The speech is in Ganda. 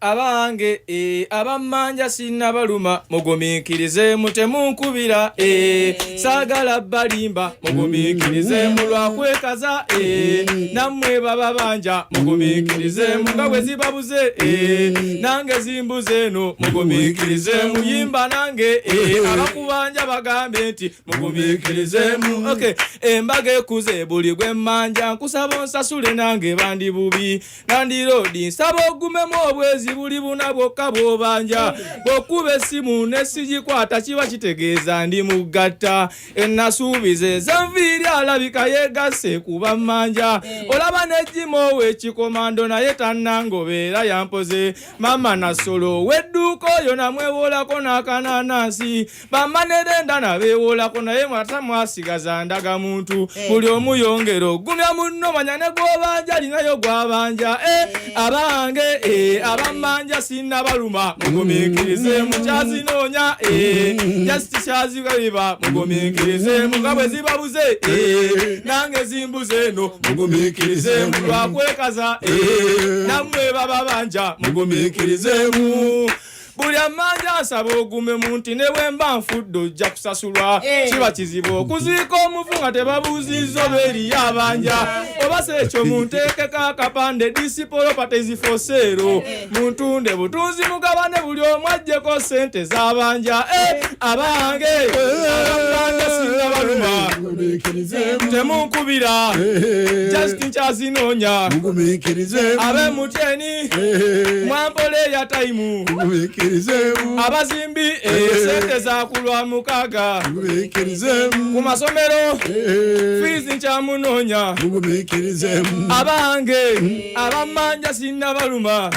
Abange abammanja sinnabaluma, mugumiikirizeemu, temunkubira, saagala balimba, mugumiikirizeemu lwakwekaza, nammwe bababanja mugumiikirizeemu nga bwe zibabuze, nange zimbuze eno, mugumiikirizeemu, yimba nange, abakubanja bagambe nti mugumiikirizeemu. Okay, embaga ekuze, buli gwe mmanja nkusaba onsasule, nange bandi bubi landlord, nsaba ogumemu obwezi buli buna bwokka bw'obanja. Bw'okuba essimu nesigikwata kiba kitegeeza ndi mugatta. Enasuubiza ez'enviiri alabika yeegasse kuba mmanja. Olaba nejjima ow'ekikomando naye tannangobeera yampoze. Mama Nasolo ow'edduuka oyo namwewolako n'akananansi, bamanerenda nabeewolako, naye mwata mwasigaza ndaga muntu. Buli omu yongera ogumya munno, manya ne gw'obanja alinayo gw'abanja. Abange, abammanja sinnabaluma, mugumiikirize, mukyazinoonya, just kyazigaliba, mugumiikirizeemu nga bwe zibabuze, nange zimbuze eno, mugumiikirizeemu lwakwekaza, nammwe bababanja mugumiikirizeemu. Buli amanja nsaba ogumemu nti ne bwe mba nfudde ojja kusasulwa. Kiba kizibu okuziika omufu nga tebabuuzizza oba eriyo abanja oba si ekyo. Munteekeko akapande, "This property is for sale," muntunde butunzi mugabane, buli omu aggyeko sente z'abanja. Abange, abamanja sinnabaluma, temunkubira, just nkyazinoonya. Ab'emutyeni mwampola eya tayimu, abazimbi, sente zakulwa 6. Ku masomero fees nkyamunoonya. Abange, abammanja sinnabaluma.